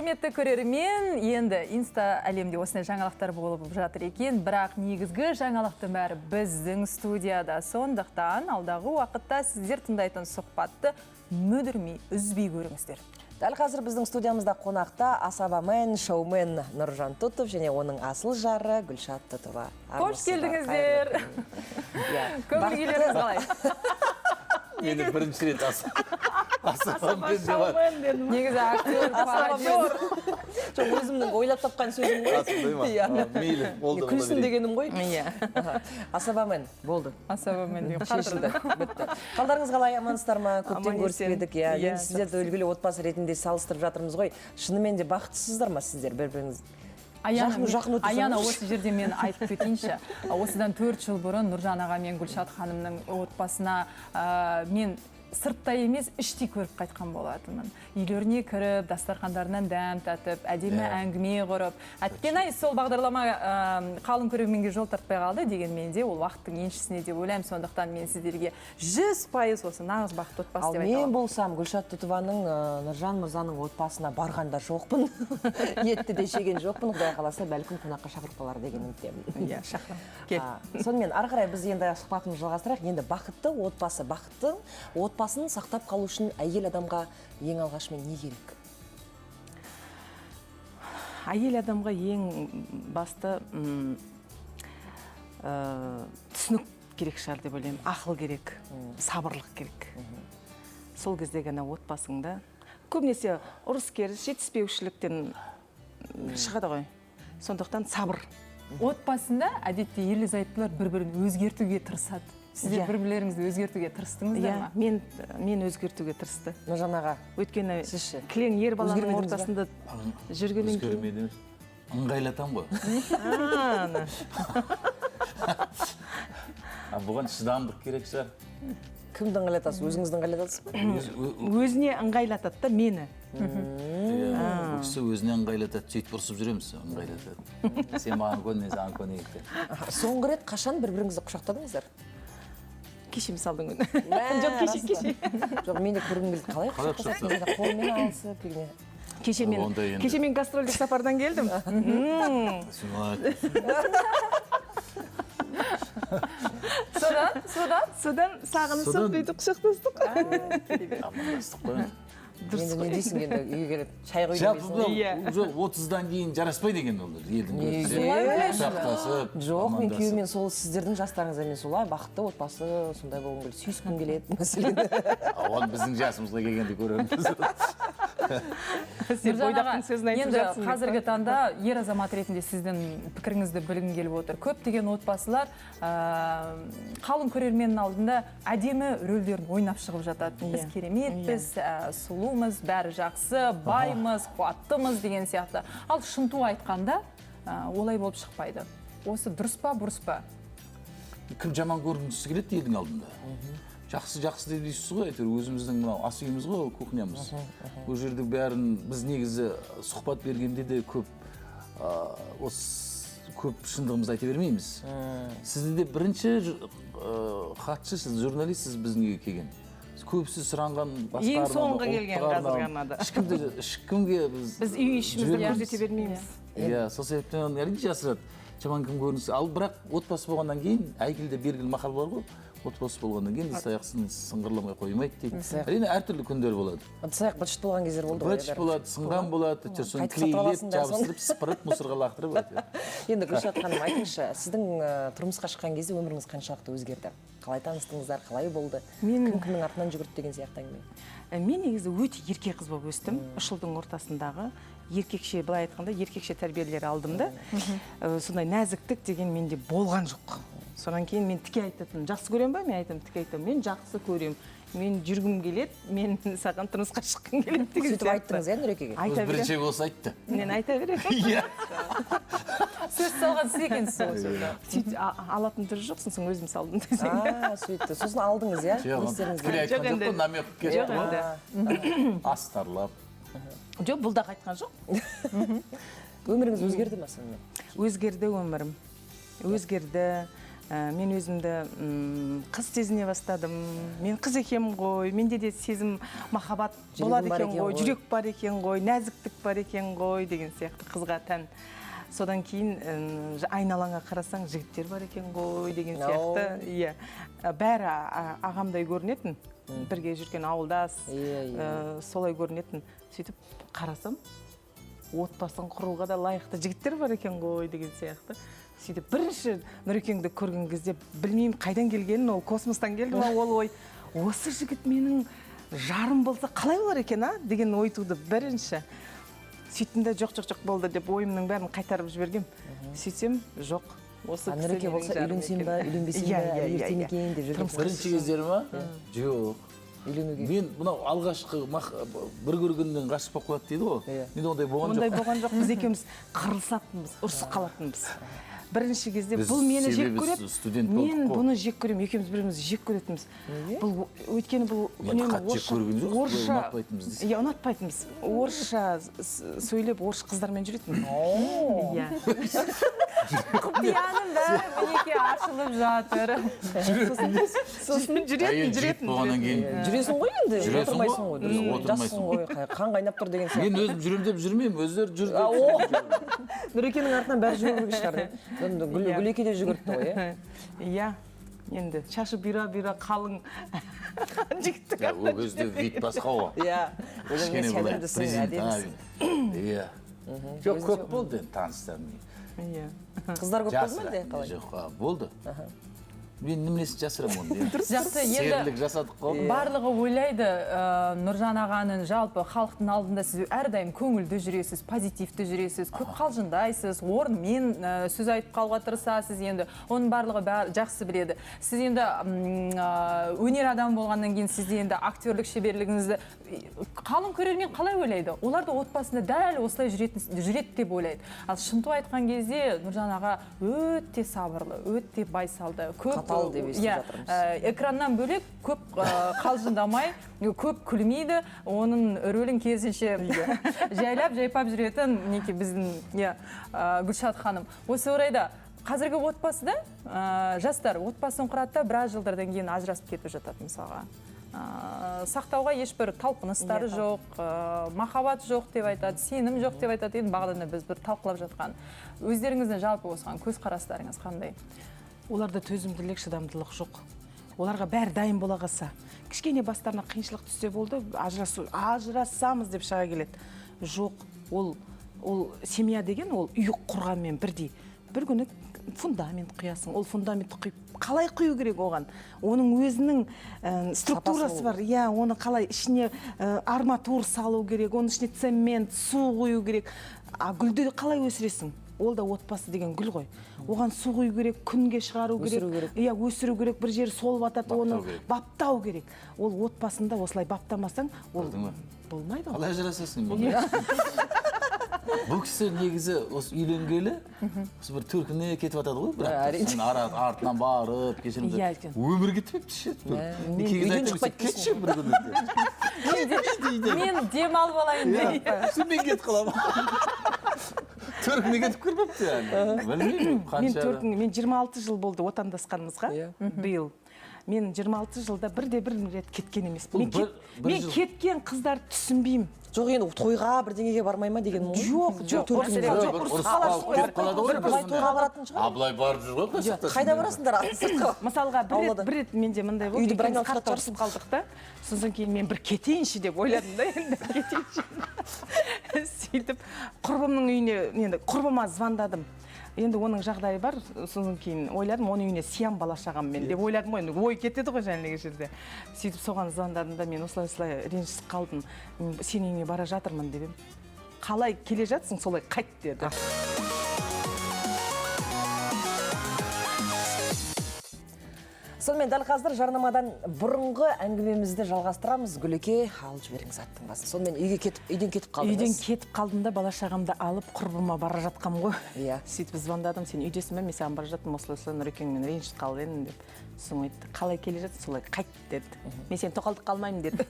Құрметті көрермен, енді инста әлемде осындай жаңалықтар болып жатыр екен, бірақ негізгі жаңалықтың бәрі біздің студияда. Сондықтан алдағы уақытта сіздер тыңдайтын сұхбатты мүдірмей, үзбей көріңіздер. Дәл қазір біздің студиямызда қонақта асабамен, шоумен Нұржан Тұтов және оның асыл жары Гүлшат Тұтова. Қош Армысыздар, келдіңіздер. қайырлы күн. Иә. Көңіл күйлеріңіз қалай? Мені бірінші рет асабамен деп Шоумен дедім. Негізі актер, пародист. Жоқ, өзімнің ойлап тапқан сөзім ғой. Сондай ма? Иә. А, мейлі, ол да бола Күлсін берейін. дегенім ғой. Иә. Аха. Асабамен болды. Асабамен деген Шешілді, бітті. Қалдарыңыз қалай, амансыздар ма? Көптен Аман есен. көріспедік, иә. Иә, Енді сіздерді үлгілі отбасы ретінде салыстырып жатырмыз ғой. Шынымен де бақыттысыздар ма сіздер бір-біріңіз? Аяна, Жақын- жақын отырсаңыз. Аяна, осы жерде мен айтып кетейінші. Осыдан 4 жыл бұрын Нұржан аға мен Гүлшат ханымның отбасына мен сыртта емес, іштей көріп қайтқан болатынмын. Үйлеріне кіріп, дастархандарынан дәм татып, әдемі әңгіме құрып. Әттеген-ай, сол бағдарлама қалың көрерменге жол тартпай қалды, дегенмен де ол уақыттың еншісіне деп ойлаймын. Сондықтан мен сіздерге 100% осы нағыз бақытты отбасы Ал деп айта мен аламын. болсам Гүлшат Тұтованың, Нұржан мырзаның отбасына барған да жоқпын. Етті де жеген жоқпын. Құдай қаласа, бәлкім, қонаққа шақырып қалар деген үміттемін. Иә, шақырамын. Кел. Сонымен ары қарай біз енді сұхбатымызды жалғастырайық. Енді бақытты отбасы, бақытты отбасын сақтап қалу үшін әйел адамға ең алғашымен не керек? Әйел адамға ең басты түсінік керек шығар деп ойлаймын. Ақыл керек, сабырлық керек. Сол кезде ғана отбасыңда көбінесе ұрыс керіс, жетіспеушіліктен шығады ғой. Сондықтан сабыр. Отбасында әдетте ерлі зайыптылар бір бірін өзгертуге тырысады. Сіздер Иә. бір бірлеріңізді өзгертуге тырыстыңыздар Иә, ма? мен өзгертуге тырысты. Нұржан аға, Өйткені сіз ше? кілең ер баланың Өзгермедіңіз ба? ортасында жүргеннен кейін Өзгермеді емес. Ыңғайлатамын ғой. Ана. А, бұған шыдамдық керек шығар. Кімді ыңғайлатасыз? Өзіңізді ыңғайлатасыз ба? Өзіне ыңғайлатады да мені. Иә, бұл кісі өзіне ыңғайлатады, сөйтіп ұрысып жүреміз, ыңғайлатады. Сен маған көн, мен саған көнейік деп. Аха, соңғы рет қашан бір біріңізді құшақтадыңыздар? Кеше, мысалдың күні. Мә, Жоқ, кеше, рас па? кеше. Жоқ, мен де көргім келді, қалай Қалай құшақтасыз? құшақтадың? Қолмен алысып дегенде. Кеше мен Ондай енді. кеше мен гастрольдік сапардан келдім. Сен олай- Содан Содан сағынысып, Содан- бүйтіп құшақтастық. Амандастық қой енді. Енді не дейсің енді, үйге келіп шай құй Жалпы демейсің. мынау Иә. уже 30-дан кейін жараспайды екен ол елдің Неге? көзі. Құшақтасып, Жоқ, мен амандасып. күйеуіммен сол сіздердің жастарыңызда мен солай бақытты отбасы сондай болғым келеді, сүйіскім келеді, мәселен. А, оны біздің жасымызға келгенде көрерміз. Сен Нұржан аға, бойдақтың сөзін айтып енді жатсың деп қазіргі таңда ер азамат ретінде сіздің пікіріңізді білгім келіп отыр. Көптеген отбасылар қалың көрерменнің алдында әдемі рөлдерін ойнап шығып жатады. Біз кереметпіз, сұлумыз, бәрі жақсы, баймыз, қуаттымыз деген сияқты. Ал шынту айтқанда, олай болып шықпайды. Осы дұрыс па, бұрыс па? Кім жаман көрінгісі келеді елдің алдында? Жақсы, жақсы деп дейсіз ғой, әйтеуір өзіміздің мынау ас үйіміз ғой, кухнямыз. Ол жерде бәрін біз негізі сұхбат бергенде де көп осы көп шындығымызды айта бермейміз. Сізді де бірінші хатшы, сіз журналистсіз біздің үйге келген. Көбісі сұранған басқа Ең арнада, соңғы келген ұлттық қазіргі арнада. арнада. Ешкімді, ешкімге біз Біз үй ішімізді жібермейміз. көрсете бермейміз. Иә, сол себептен әрине жасырады. Жаман кім көрінсе. Ал бірақ отбасы болғаннан кейін, әйгілі де белгілі мақал бар ғой. Отбасы болғаннан кейін ыдыс аяқ сыңғырламай қоймайды дейді. Ыдыс-аяқ. Әрине, әртүрлі күндер болады. Ыдыс аяқ быт шыт болған кездер болды ғой. Быт шыт болады, сынған болады, әйтеуір соны Қайтып сатып клейлеп, аласың да соны. жабыстырып, сыпырып, мусорға лақтырып әйтеуір. Енді, Гүлшат ханым, айтыңызшы, сіздің тұрмысқа шыққан кезде өміріңіз қаншалықты өзгерді? Қалай таныстыңыздар, қалай болды? Мен- Кім кімнің артынан жүгірді деген сияқты әңгіме. Мен негізі өте ерке қыз болып өстім. 3 жылдың ортасындағы еркекше, былай айтқанда, еркекше тәрбиелер алдым да. Сондай нәзіктік деген менде болған жоқ. Содан кейін мен тіке айтатынмын: жақсы көремін ба, мен айтамын, тіке айтамын, мен жақсы көремін, мен жүргім келеді, мен саған тұрмысқа шыққым келеді деген Сөйтіп сияқты. айттыңыз, иә, Нұрекеге? Айта Өзі беремін. бірінші болса айтты. Мен айта беремін. Иә. Сөз салған сіз екенсіз ғой сонда. Сөйтіп алатын түрі жоқ, сосын өзім салдым десең. А, сөйтті. Сосын алдыңыз, иә? Жоқ, Не істеріңіз тікелей керек? айтқан Жоқ жоқ енді. қой, намек кетті Жоқ ғой. енді. Астарлап. Жоқ, бұл да қайтқан жоқ. Өміріңіз өзгерді ма сонымен? Өзгерді, өмірім өзгерді. Мен өзімді қыз сезіне бастадым. Мен қыз екенмін ғой, менде де сезім, махаббат Жүрегім болады бар екен екен ғой, ғой. Жүрек бар екен ғой, нәзіктік бар екен ғой деген сияқты қызға тән. Содан кейін айналаңа қарасаң, жігіттер бар екен ғой деген сияқты. Иә. Бәрі ағамдай көрінетін, бірге жүрген ауылдас, Иә, иә. Солай көрінетін. Сөйтіп қарасам, отбасын құруға да лайықты жігіттер бар екен ғой деген сияқты. Сөйтіп бірінші Нұрекеңді көрген кезде, білмеймін қайдан келгенін, ол космостан келді ма ол ой, осы жігіт менің жарым болса қалай болар екен, а, деген ой туды бірінші. Сөйттім де, жоқ, жоқ, жоқ, болды деп ойымның бәрін қайтарып жібергем. Сөйтсем, жоқ, осы А кісі Нұреке менің болса, жарым үйленсем екен. ба, үйленбесем Иә, ба, иә, иә, ерте ме иә. екен деп жүрген. Тұрмысқа Бірінші кездері ма? Жоқ. Үйленуге. Мен мынау алғашқы бір көргеннен ғашық болып қалады дейді ғой. Иә. Менде ондай болған Ондай жоқ. болған жоқ. Біз екеуміз қырылысатынбыз, ұрысып қалатынбыз бірінші кезде. Біз Бұл мені жек себебі көреді, студент болдық мен қой. бұны жек көремін. Екеуміз бір бірімізді жек көретінбіз. Бұл өйткені бұл Енді үнемі қатты жек көрген жоқпыз, орысша. ұнатпайтынбыз дейсің. Иә, ұнатпайтынбыз. Орысша сөйлеп, орыс қыздармен жүретін, иә. Құпияның бәрі мінекей ашылып жатыр. Сосын жүретін, Әйел жігіт жүретін, болғаннан жүретін. кейін Жүресің ғой енді, Жүресің отырмайсың ғой. ғой, дұрыс Иә, ғой. отырмайсың Жассың ғой, қан қайнап тұр деген сияқты. Мен өзім жүремін деп жүрмеймін, өздері жүр А, деп. о, Нұрекенің артынан бәрі жүгіру керек шығар. Енді Иә. Гүлеке де жүгіріпті ғой, иә? Иә, енді шашы бұйра бұйра қалың жігіттің Иә, ол кезде вид басқа ғой. Иә. Кішкене былай Сәлемдісің, президент, әдемісің. иә. Жоқ, көп болды енді таныстарым. Иә. Қыздар көп болды ма әлде Жасырамын. қалай? Жоқ, болды. Мен неменесін жасырамын оны, иә. Жақсы, енді Серілік жасадық қой. Барлығы ойлайды, Нұржан ағаның жалпы халықтың алдында сіз әрдайым көңілді жүресіз, позитивті жүресіз, көп қалжыңдайсыз, орнымен сөз айтып қалуға тырысасыз. Енді оның барлығы жақсы біледі. Сіз енді өнер адамы болғаннан кейін сізде енді актерлік шеберлігіңізді қалың көрермен қалай ойлайды? Олар да отбасында дәл осылай жүреді деп ойлайды. Ал шынту айтқан кезде, Нұржан аға өте сабырлы, өте байсалды, көп Қатал деп естіп Иә, жатырмыз. Экраннан бөлек көп қалжыңдамай, көп күлмейді. Оның рөлін керісінше жайлап жайпап жүретін мінекей біздің, иә, Гүлшат ханым. Осы орайда қазіргі отбасыда жастар отбасын құрады да, біраз жылдардан кейін ажырасып кетіп жатады мысалға. Сақтауға ешбір талпыныстары Иә, жоқ, махаббат жоқ деп айтады, сенім жоқ деп айтады. Енді бағана біз бір талқылап жатқан. Өздеріңіздің жалпы осыған көзқарастарыңыз қандай? Оларда төзімділік, шыдамдылық жоқ. Оларға бәрі дайын бола қалса, кішкене бастарына қиыншылық түссе болды, ажырасу, ажырасамыз деп шыға келеді. Жоқ, ол семья деген ол үй құрғанмен бірдей. Бір күні фундамент құясың, ол фундаментті құйып, қалай құю керек оған? Оның өзінің структурасы болу бар. Иә, оны қалай ішіне арматур салу керек, оның ішіне цемент, су құю керек. А гүлді қалай өсіресің? Ол да отбасы деген гүл ғой. Оған су құю керек, күнге шығару Өсіру керек. керек. Иә, өсіру керек, бір жері солып атады, Баптау оны керек. баптау керек. Ол отбасында осылай баптамасаң, ол Көрдің бе? болмайды ғой. Қалай ажырасасың бұндай? Бұл кісі негізі осы үйленгелі осы бір төркініне кетіп жатады ғой, бірақ Әрине. сен артынан барып кешірім Иә, сұрап. үлкен. Өмір кетпепті ше. Мен Мен кей кезде үйден айтамын, шықпайды сен кетші бір күні деп. Мен демалып алайын деп. Иә, сосын мен кетіп қаламын. Төркініне кетіп кірмепті яғни. Білмеймін, Мен қанша. төркін, мен 26 жыл болды отандасқанымызға Иә. биыл. Мен 26 жылда бірде бір рет кеткен емеспін. Бұл Мен, бір мен жыл. кеткен қыздарды түсінбеймін. Жоқ, енді тойға бірдеңеге бармай ма деген ғой. Жоқ, жоқ, төркініне. ұрысқа- Жоқ, жоқ, бір ұрысып ұрысып қаласың қалып ғой. кетіп қалады ғой Бір былай бір тойға баратын шығар. А былай барып жүр ғой, құдай сақтасын. Қайда барасыңдар? Сыртқа. Мысалға, бір рет, Аулада. бір рет менде мындай болды. Үйді бір Екеуміз айналып қатты шығатын ұрысып қалдық та. Сосын кейін мен бір кетейінші деп ойладым да, енді кетейінші. Сөйтіп құрбымның үйіне, енді құрбыма звондадым. Енді оның жағдайы бар, содан кейін ойладым, оның үйіне сиям бала шағаммен деп ойладым ғой, енді ой кетеді ғой жаңағы жерде. Сөйтіп соған звондадым да, мен осылай осылай ренжісіп қалдым, сенің үйіңе бара жатырмын деп едім. Қалай келе жатсың, солай қайт деді. Сонымен дәл қазір жарнамадан бұрынғы әңгімемізді жалғастырамыз. Гүлеке, алып жіберіңіз аттың басын. Сонымен үйге кетіп, үйден кетіп қалдыңыз. Үйден кетіп қалдым да, бала шағамды алып құрбыма бара жатқам ғой. Иә. Сөйтіп звондадым, сен үйдесің бе, мен саған бара жатырмын, осылай осылай Нұрекеңмен ренжіп қалып едім деп. Сосын айтты, қалай келе жатсың, солай қайт деді. Мен сені тоқалдыққа алмаймын деді.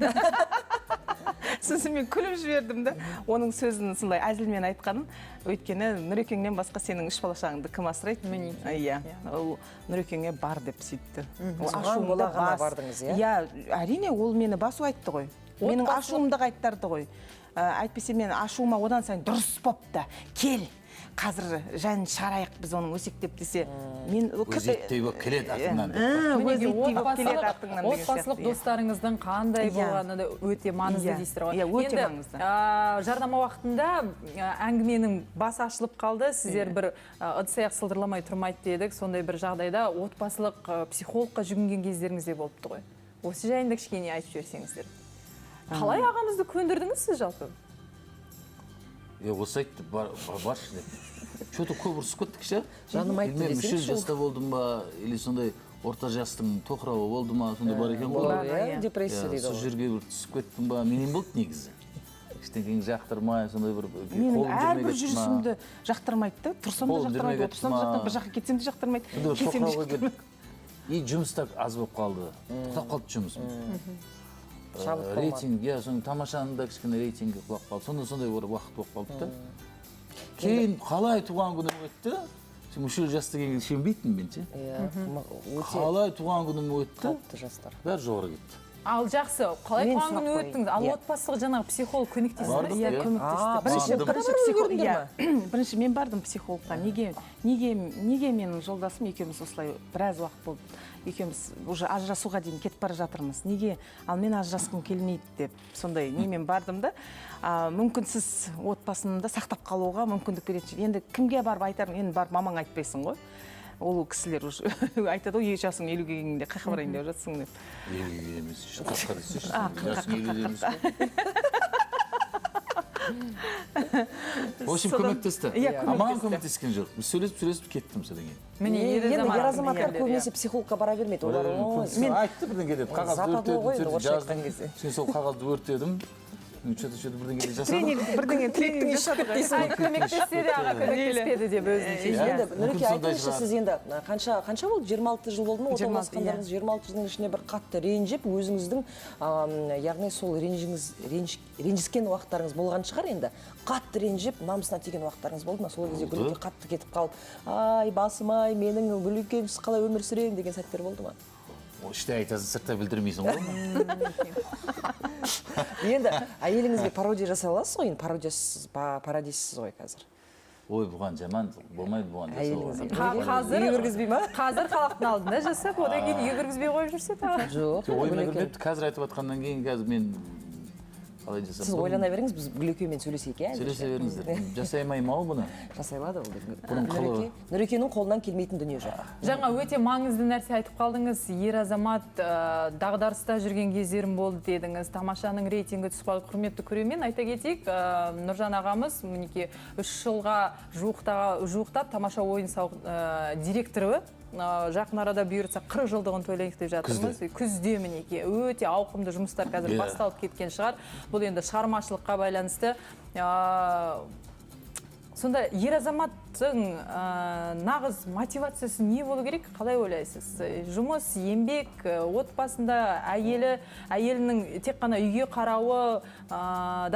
Сосын мен күліп жібердім да, оның сөзін сондай әзілмен айтқаным. Өйткені Нұрекеңнен басқа сенің үш бала шағаңды кім асырайды? Мінекей. Иә, ол Нұрекеңе бар деп сөйтті. Ол Соған ашуымды бола ғана бас. бардыңыз, иә? Иә, әрине, ол мені басу айтты ғой. Менің ашуымды қайттарды ғой. Әйтпесе мен ашуыма одан сайын дұрыс бопты. Кел, қазір жанын шығарайық біз оның өсектеп десе. Мен Өзі иттей болып келеді артыңнан деп. Өзі Мінекей, иттей болып келеді отбасылық- артыңнан деген отбасылық сияқты, иә. достарыңыздың қандай Иә. болғаны да өте маңызды Иә. дейсіздер ғой. Иә, өте Енді, маңызды. Жарнама уақытында әңгіменің басы ашылып қалды. Сіздер бір ыдыс аяқ сылдырламай тұрмайды дедік. Сондай бір жағдайда отбасылық психологқа жүгінген кездеріңіз де болыпты ғой. Осы жайында кішкене айтып жіберсеңіздер. Қалай ағамызды көндірдіңіз сіз жалпы? Е, осы айтты, баршы деп. Че-то көп ұрысып кеттік ше. Жаным айтты Білмеймін, десеңші мүшел ол. жаста болдым ба, или сондай орта жастың тоқырауы болды ма, сондай бар екен ғой. Болады, иә, Иә. депрессия Иә, дейді сол ғой. жерге бір түсіп кеттім ба, менен болды негізі. Ештеңені жақтырмай, сондай бір Менің қолым әрбір жүрмей кетті ма. жүрісімді жақтырмайды да, тұрсам да Қолым жүрмей жақтырмайды, кетті отырсам да ма. жақтырмайды, бір жаққа кетсем де жақтырмайды, Сондай бір келсем де тоқырауға жақтырмайды. келіп. И жұмыс та аз болып қалды. Тоқтап қалды жұмысым. Шабыт болмады. Рейтинг, иә, соның тамашаның да кішкене рейтингі құлап қалды. Сондай сондай бір уақыт болып қалды да. Кейін қалай туған күнім өтті? Сен мүшел жас дегенге сенбейтінмін мен ше. Иә, өте Қалай туған күнім өтті? қауіпті жастар. Бәрі жоғары кетті. Ал жақсы, қалай Мен туған сұрақ күні қояйын. өттіңіз? Ал Иә. отбасылық жаңағы психолог көмектесті ме? Бардық, Иә, иә. көмектесті. А, Бірінші, бардым. бірінші Барып психолог, үлгердіңдер иә. Бірінші мен бардым психологқа. Неге, неге, неге менің жолдасым екеуміз осылай біраз уақыт болды. Екеуміз уже ажырасуға дейін кетіп бара жатырмыз. Неге? Ал мен ажырасқым келмейді деп сондай немен бардым да. Мүмкін сіз отбасымды сақтап қалуға мүмкіндік беретін шығар. Енді кімге барып айтарым? Енді барып мамаңа айтпайсың ғой. Ол кісілер уже айтады ғой, жасың 50-ге келгенде қаяққа барайын деп жатсың деп. 50-ге емес, 40-қа десейші. Жасың 50-де емес қой. В общем, көмектесті. Иә, А маған көмектескен жоқ. Біз сөйлесіп, сөйлесіп кеттім содан кейін. Міне, ер Енді ер азаматтың азаматтар ерлері, көбінесе психологқа бара бермейді. Олар ой, Мен айтты бірдеңе деп, қағазды Западло өртедім, ғой енді сөйтіп орысша жаздым. айтқан кезде. Сен сол қағазды өртедім. Что-то что-то бірдеңе деп жасадым. Тренинг, бірдеңе тренинг жасады ғой. Ай, көмектессе де аға көмектеспеді деп өзін шешті. Енді Мүмкін Нұреке, сондай айтыңызшы, шығар. сіз енді қанша болды? 26 жыл болды ма 26, отауласқандарыңыз? 26 жылдың ішінде бір қатты ренжіп, өзіңіздің, яғни сол ренжіңіз, ренжіскен уақыттарыңыз болған шығар енді. Қатты ренжіп, намысына тиген уақыттарыңыз болды ма? Сол кезде Болды. Гүлеке қатты кетіп қалып, ай, басым ай, менің Гүлекемсіз қалай өмір сүремін деген сәттер болды ма? Ол іште айтасың, сыртта білдірмейсің ғой. Енді әйеліңізге пародия жасай аласыз ғой, енді пародиясыз ғой қазір. Ой, бұған жаман болмайды бұған жасауға. Әйеліңізге. Қазір Үйге кіргізбей ма? Қазір халықтың алдында жасап, одан кейін үйге кіргізбей қойып жүрсе тағы. Жоқ. Жоқ, ойыма Гүлеке. кірмепті. Қазір айтып жатқаннан кейін қазір мен қалай жасап Сіз ойлана беріңіз, біз Гүлекемен сөйлесейік, иә? Сөйлесе беріңіздер. Жасай алмаймын ау бұны. Жасай алады ол. Бұның қылығы. Нұрекенің қолынан келмейтін дүние жоқ. Жаңа өте маңызды нәрсе айтып қалдыңыз. Ер азамат дағдарыста жүрген кездерім болды дедіңіз. Тамашаның рейтингі түсіп қалды. Құрметті көрермен, айта кетейік, Нұржан ағамыз мінекей 3 жылға жуықтап тамаша ойын сауық директоры, жақын арада бұйыртса 40 жылдығын тойлайық деп жатырмыз. Күзде мінекей өте ауқымды жұмыстар қазір басталып кеткен шығар. Бұл енді шығармашылыққа байланысты. Сонда ер азаматтың нағыз мотивациясы не болу керек, қалай ойлайсыз? Жұмыс, еңбек, отбасында әйелінің тек қана үйге қарауы,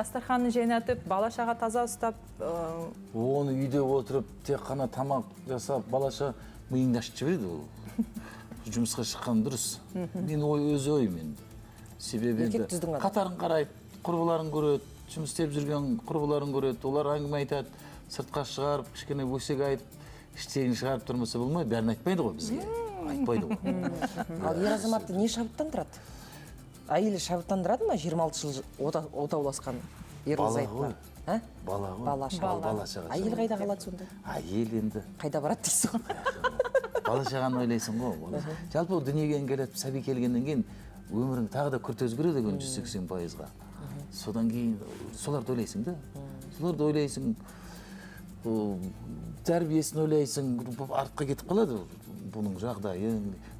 дастарханын жайнатып, бала шаға таза ұстап, Оны үйде отырып, тек қана тамақ жасап, балаша миыңды ашытып жібереді ол. Жұмысқа шыққан дұрыс. Мен өз ойым енді. Себебі Еркек енді түздің адамы. қатарын қарайды, құрбыларын көреді, жұмыс істеп жүрген құрбыларын көреді, олар әңгіме айтады, сыртқа шығарып, кішкене өсек айтып, іштегін шығарып тұрмаса болмайды, бәрін айтпайды ғой бізге. Айтпайды ғой. Ал ер азаматты не шабыттандырады? Әйелі шабыттандырады ма 26 жыл отауласқан ерлі Бала зайыптылар? ғой. А? Бала ғой. Бала шаға. Бала шаға. Әйел қайда қалады сонда? Әйел енді. Қайда барады дейсіз ғой? Бала шағаны ойлайсың ғой. Бала. Жалпы ол дүниеге келіп, сәби келгеннен кейін өмірің тағы да күрт өзгереді екен 180%-ға. Содан кейін соларды ойлайсың да. Соларды ойлайсың, тәрбиесін ойлайсың, артқа кетіп қалады бұның жағдайы.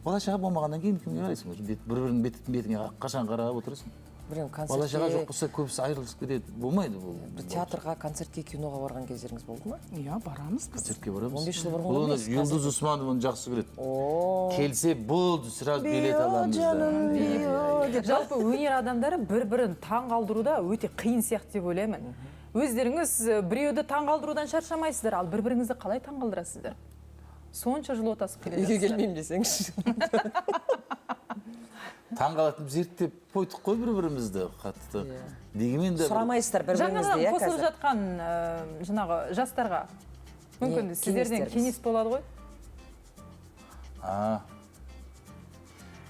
Бала шаға болмағаннан кейін кімге қарайсың? Бір-бірінің бетіңе қашан қарап отырасың? Білмеймін, Бала шаға концертке жоқ болса, көбісі айырылысып кетеді, болмайды бұл. Бір театрға, концертке, киноға барған кездеріңіз болды ма? Иә, барамыз біз. Концертке барамыз. 15 жыл бұрын Ол оны емес, Юлдуз Усманованы жақсы көреді. О. Келсе болды, сразу билет аламыз да. Иә, иә, иә. Жалпы өнер адамдары бір бірін таң қалдыруда өте қиын сияқты деп ойлаймын. Өздеріңіз біреуді таң қалдырудан шаршамайсыздар, ал бір біріңізді қалай таң қалдырасыздар? Сонша жыл отасып келе Үйге жатсыздар. келмеймін десеңізші. Таң қалатын зерттеп қойдық қой бір бірімізді қатты. Дегенмен де Сұрамайсыздар бір біріңізді, Жаңадан иә, қосылып қазір? жатқан жаңағы жастарға мүмкін Не, сіздерден кеңестеріңіз? кеңес болады ғой. А.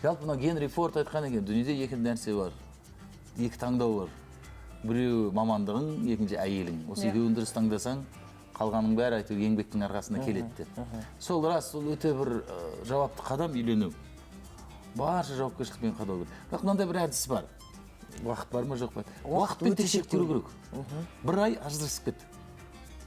Жалпы мына Генри Форд айтқан екен, дүниеде екі нәрсе бар. Екі таңдау бар. Біреуі мамандығың, екінші әйелің. Осы екеуін дұрыс таңдасаң, қалғанның бәрі әйтеуір еңбектің арқасында келеді деп. Сол рас, ол өте бір жауапты қадам үйлену. Барша жауапкершілікпен қадау керек. Бірақ мынандай бір әдіс бар. Уақыт бар ма, жоқ па? Уақытпен Өте тексеріп шектеулі. көру керек. Бір ай ажырасып кет.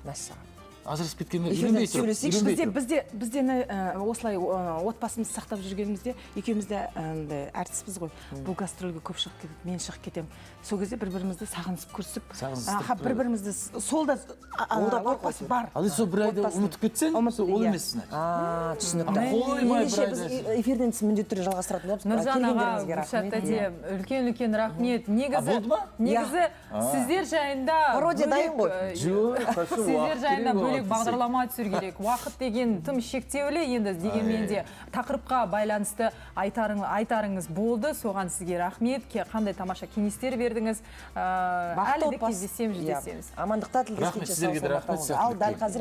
Мәссаған. Ажырасып кеткенде Эфирден үйленбей тұрып, сөйлесейікші. үйленбей бізде тұрып. бізде бізде осылай отбасымызды сақтап жүргенімізде, екеуміз де андай әртіспіз ғой. Бұл гастрольге көп шығып кетеді, мен шығып кетемін. Сол кезде бір бірімізді сағынысып көрісіп, Сағыныстырып аха, бір бірімізді сол да Ол да бар ғой. Отбасы бар. Ал енді сол бір айда Отбасын. ұмытып кетсең, сол ол иә. емес, значит. А, түсінікті. Қоймай бір Ендеше айда біз эфирден тыс міндетті түрде жалғастыратын боламыз. Нұржан аға, Келгендеріңізге Гүлшат рахмет. тәте, үлкен үлкен рахмет. Негізі, А, болды ма? Негізі сіздер жайында Пародия дайын ғой. Жоқ, қашу, сіздер уақыт жайында керек бөлек оған. бағдарлама түсіру керек. Уақыт деген тым шектеулі енді, дегенмен де тақырыпқа байланысты айтарыңыз болды. Соған сізге рахмет. Қандай тамаша кеңестер бердіңіз. Бақытты Әлі де отбасы. кездесеміз, Иә. жүздесеміз. Амандықта Рахмет тілдескенше сіздерге де, сау рахмет, саламатта болыңыз. Ал сәттілік дәл тілеймін. қазір